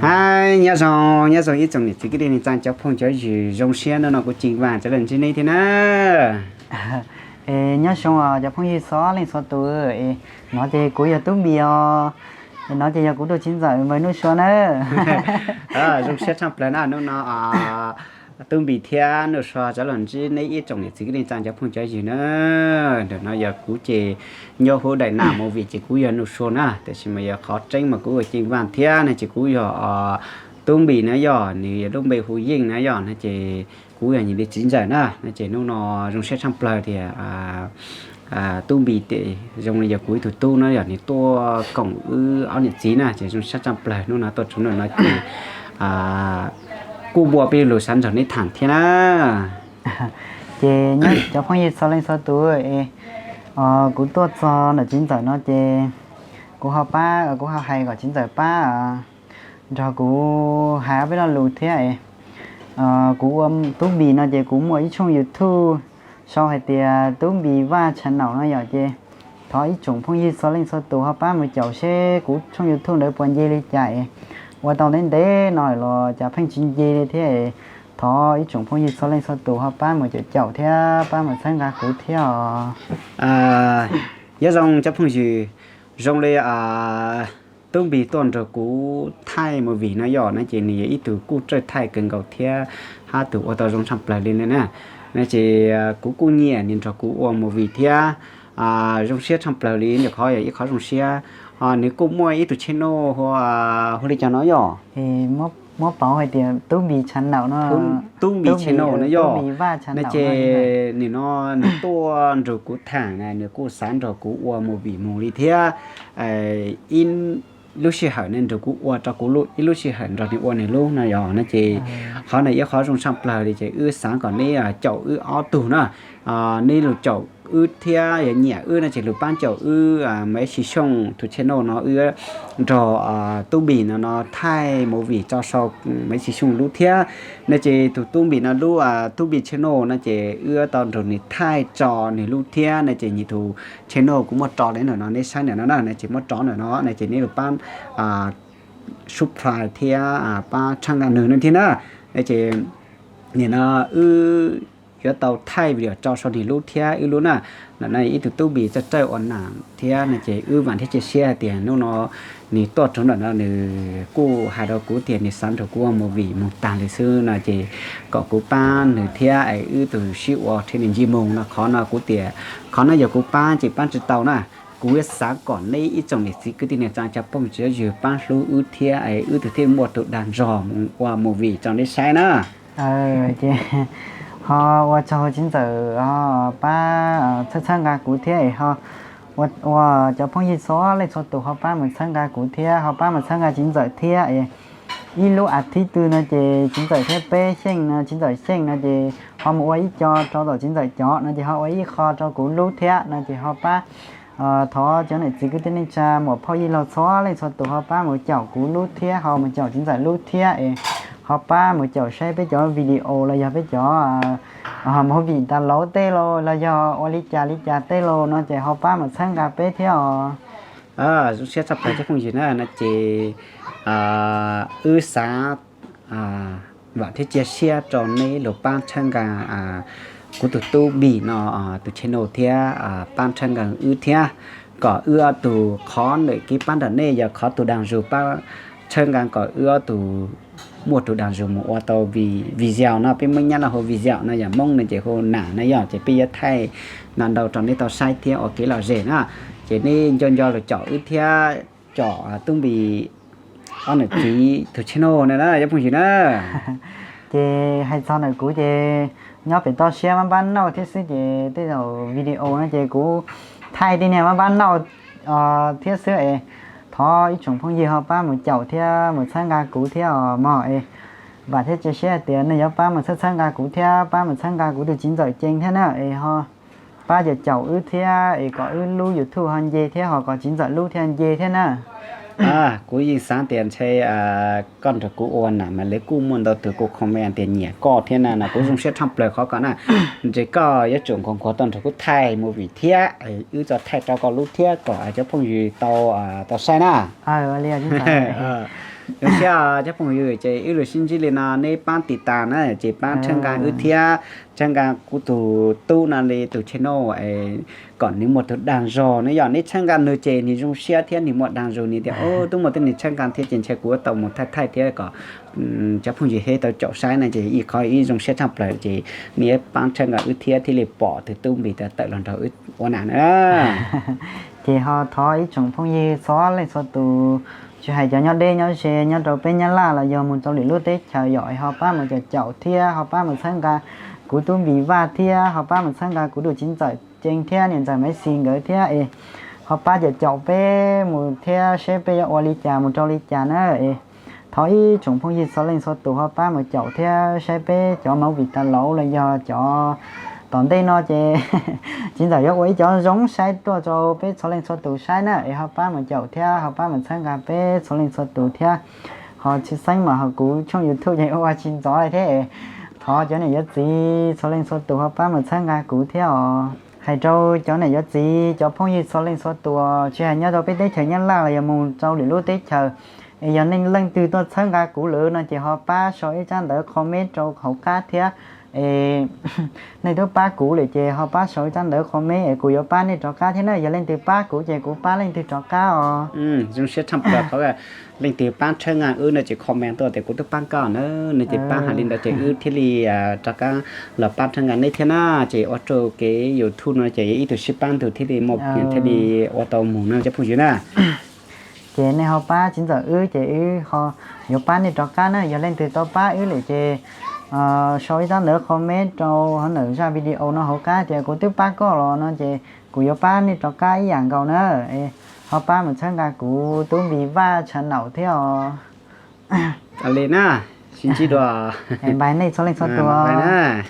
Hais nyob zoo, nyob zoo ib tsoom niam txiv kwv tij neej tsa cov phooj cov ywg, zoo siab hnub no kuv Ceej Vaj rov los ntsib neb thiab na. Es nyob zoo os cov phooj ywg txhua leej txhua tus, es no ces kuv yog Tub Npis os, es no ces yog kuv tus txiv ntxawm Npawg Nuj Sua na. Zoo siab tshaj plaws na hnub no Tub Npis thiab Nuj Sua rov los ntsib neb ib tsoom niam txiv kwv tij neej tsa cov phooj cov ywg na. Ntawm no yog kuv ces nyob hauv daim nam movie ces kuv yog Nuj Sua na, tiam sis mas yog qhov tseeb mas kuv yog Ceej Vaj thiab no ces kuv yog Tub Npis na yog, nws yog lub npe hu Yeej na yog no ces kuv yog nws li txiv ntxawm na. No ces hnub no zoo siab tshaj plaws tias Tub Npis ces zoo li yog kuv ib tug tub na yog nws tuaj koom wb ob niam txiv na ces zoo siab tshaj plaws hnub no tuaj txog ntawm no ces kuj muaj peb lus xav nrog neb tham thiab na. Ces nyob cov phooj ywg txhua leej txhua tus, es kuv tuaj txog ntawm txiv ntxawm no ces kuv ho pab, kuv ho hais kom txiv ntxawm pab nrog kuv hais ob peb lo lus thiab es kuv ua Tub Npis no ces kuv muaj ib tshooj YouTube sau hais tias Tub Npis Vaj channel no yom ces thov ib tsoom phooj ywg txhua leej txhua tus ho pab mus caum seb kuv tshooj YouTube ntawd puas nce li cas es ua tau ntev ntev no los cas pheej tsis nce li thiab es thov ib tsoom phooj ywg txhua leej txhua tus ho pab mus caum caum thiab pab mus txhawb nqa kuv thiab os. Nyob zoo cov phooj ywg, zoo li Tub Npis tuaj nrog kuv thaij movie no yom no ces nws yog ib tug kuj txawj thaij kawg nkaus thiab hab tus ua tau zoo tshaj plaws li na. No ces kuv kuj nyiam nws nrog kuv ua movie thiab zoo siab tshaj plaws li, nyuam qhuav yog ib qhov zoo siab. Nws kuj muaj ib tug channel hu li cas no yom? Muab pauv hais tias Tub Npis channel no. Tub Npis channel no yom. No ces nim no nws tuaj nrog kuv tham na, nws kuj xav nrog kuv ua movie mus li thiab ib lub sij hawm nws nrog kuv ua rau kuv lub, ib lub sij hawm nrog nws ua nws lub no yog no ces qhov no ib qhov zoo tshaj plaws li ces wb xav kom neb caum wb ob tug na. Neb los caum wb thiab yog nyiam wb no ces los pab caum wb Maiv Xis Xyooj tus channel no, wb nrog Tub Npis no no thaij movie tso sau Maiv Xis Xyooj lub thiab. No ces tus Tub Npis no lub Tub Npis channel no ces wb tau nrog nws thaij tso nws lub thiab no ces nws tus channel kuv muab tso li ntawm no neb saib ntawm no na, no ces muab tso ntawm no no ces neb los pab subscribe thiab pab txhawb nqa nws no thiab na. No ces nim no wb yuav tau thaij video tso sau nws lub thiab wb lub na. Ntawm no ib tug Tub Npis txawj txawj ua nam thiab no ces wb vam thiab cia siab hais tias hnub no nws tuaj txog ntawm no nws kuj hais rau kuv tias nws xav nrog kuv ua movie mus tag li xwb no ces kom kuv pab nws thiab es wb tus sib ua thiaj li ntsij mus no. Qhov no kuv tias qhov no yog kuv pab ces pab tsis tau na. Kuv xav kom neb ib tsoom niam txiv kwv tij neej tsa cov phooj cov ywg pab hlub wb thiab es wb tus thiaj muaj tus dag zog mus ua movie rau neb saib na. Ces ho ua tsaug txiv ntxawm pab txhawb txhawb nqa kuv thiab es ho ua cov phooj ywg txhua leej txhua tus ho pab mus txhawb nqa kuv thiab ho pab mus txhawb nqa txiv ntxawm thiab es ib lub as thiv twg no ces txiv ntxawm thiab peb xyeej no, txiv ntxawm xyeej no ces ho mus ua ib co rau tom txiv ntxawm cov no ces ho ua ib qho rau kuv lub thiab no ces ho pab thov cov niam txiv kwv tij neej tsa muam phauj yij laug txhua leej txhua tus ho pab mus caum kuv lub thiab ho mus caum txiv ntxawm lub thiab es ho pab mus caum saib peb cov video los yog peb cov movie tas lauv tej los los yog ua li cas li cas tej los no ces ho pab mus txhawb nqa peb thiab os. Zoo siab tshaj plaws cov phooj ywg na, no ces wb xav vam thiab cia siab rau neb los pab txhawb nqa kuv tus Tub Npis no tus channel thiab pab txhawb nqa wb thiab kom wb ob tug, qhov ntawm kev pab nrog nej yog qhov tus dag zog pab txhawb nqa kom wb ob tug muaj tus dag zog mus ua tau video no, peb Hmoob Nyab Laj hu video no, yog Hmoob no ces hu nam no yog, ces peb yuav thaij ntau ntau rau neb tau saib thiab ua kev lom zem na. Ces neb nco nco los caum wb thiab caum Tub Npis ob niam txiv tus channel no na cov phooj ywg na. Ces hais txog ntawm kuv ces nyob pem toj siab maj npab nauj thiab xwb ces tej zaum video no ces kuv thaij tej niag maj npab nauj thiab xwb es thov ib tsoom phooj ywg ho pab mus caum thiab mus txhawb nqa kuv thiab os mog es vam thiab cia siab hais tias nej yuav pab mus txhawb txhawb nqa kuv thiab pab mus txhawb nqa kuv tus txiv ntxawm Ceej thiab na es ho pab caum caum wb thiab es kom wb lub YouTube ho nce thiab ho kom txiv ntxawm lub thiaj nce thiab na. Kuv yeej xav tias ntshe koj nrog kuv ua nam mas lawv kuj muaj ntau tus kuj comment tias nyiam koj thiab na, no kuv zoo siab tshaj plaws qhov ko na. Ntshe koj yuav tsum nquag nquag tau nrog kuv thaij movie thiab, wb tso thaij rau koj lub thiab kom cov phooj ywg tau, tau saib na. Zoo siab cov phooj ywg, ces wb los sib ntsib li no, neb pab tiv tas na, ces pab txhawb nqa wb thiab txhawb nqa kuv tus tub no li tus channel, kom nws muaj tus dag zog. Nws yog neb txhawb nqa nws ces nws zoo siab thiab nws muaj dag zog, nws tias, Au, twb muaj tej neeg txhawb nqa thiab ces ntshai kuv yuav tau mus thaij thaij thiab kom cov phooj ywg thiaj tau caum saib na. Ces ib qho ib zoo siab tshaj plaws ces neb pab txhawb nqa wb thiab thiaj li pom tus tub Npis tawm los nrog wb ua na na. Ces ho thov ib tsoom phooj ywg txhua leej txhua tus, tsis hais cov nyob deb nyob ze, nyob rau peb Nyab Laj los yog mus rau lwm lub teb chaws yom, ho pab mus caum caum thiab ho pab mus txhawb nqa kuv tub Npis Vaj thiab ho pab mus txhawb nqa kuv tus txiv ntxawm Ceeb thiab niam ntxawm Maiv Xis nkawd thiab es ho pab caum caum peb mus thiab saib peb yuav ua li cas mus rau li cas na. Es thov ib tsoom phooj ywg txhua leej txhua tus ho pab mus caum thiab saib peb cov movie tas laus los yog cov tom ntej no ces txiv ntxawm yuav ua ib cov zoo saib tuaj rau peb txhua leej txhua tus saib na. Es ho pab mus caum thiab ho pab mus txhawb nqa peb txhua leej txhua tus thiab. Ho tshwj xeeb mas ho kuv channel YouTube ces ua tsis ntxov li thiab. Thov cov niam yuav txiv txhua leej txhua tus ho pab mus txhawb nqa kuv thiab os. Hais rau cov niam yuav txiv cov phooj ywg txhua leej txhua tus, tsis hais nyob rau peb teb chaws Nyab Laj los yog mus rau lwm lub teb chaws, es yog nej leej twg tuaj txhawb nqa kuv lawm no ces ho pab sau ib tsab ntawv comment rau hauv qab thiab. Es nej twb pab kuv lawm ces ho pab sau ib tsab ntawv comment es kuv yuav pab nej rov qab thiab na. Yog leej twg pab kuv ces kuv pab leej twg rov qab os. Zoo siab tshaj plaws qhov leej twg pab txhawb nqa wb no ces comment tuaj tias kuv twb pab koj na, no ces pab hais li ntawd ces wb thiaj li rov qab los pab txhawb nqa neb thiab na. Ces ua rau kev YouTube no ces ib tug sib pab ntug thiaj li muaj, thiaj li ua tau mus no cov phooj ywg na. Ces nej ho pab txiv ntxawm wb ces wb ho yuav pab nej rov qab na. Yog leej twg tau pab wb lawm ces sau ib tsab ntawv comment rau hauv ntawm zaj video no hauv qab tias kuv twb pab koj los no ces kuv yuav pab nej rov qab ib yam nkaus na. Ho pab mus txhawb nqa kuv tub Npis Vaj channel thiab os. Li na, sib ntsib dua. Npais nej txhua leej txhua tus na.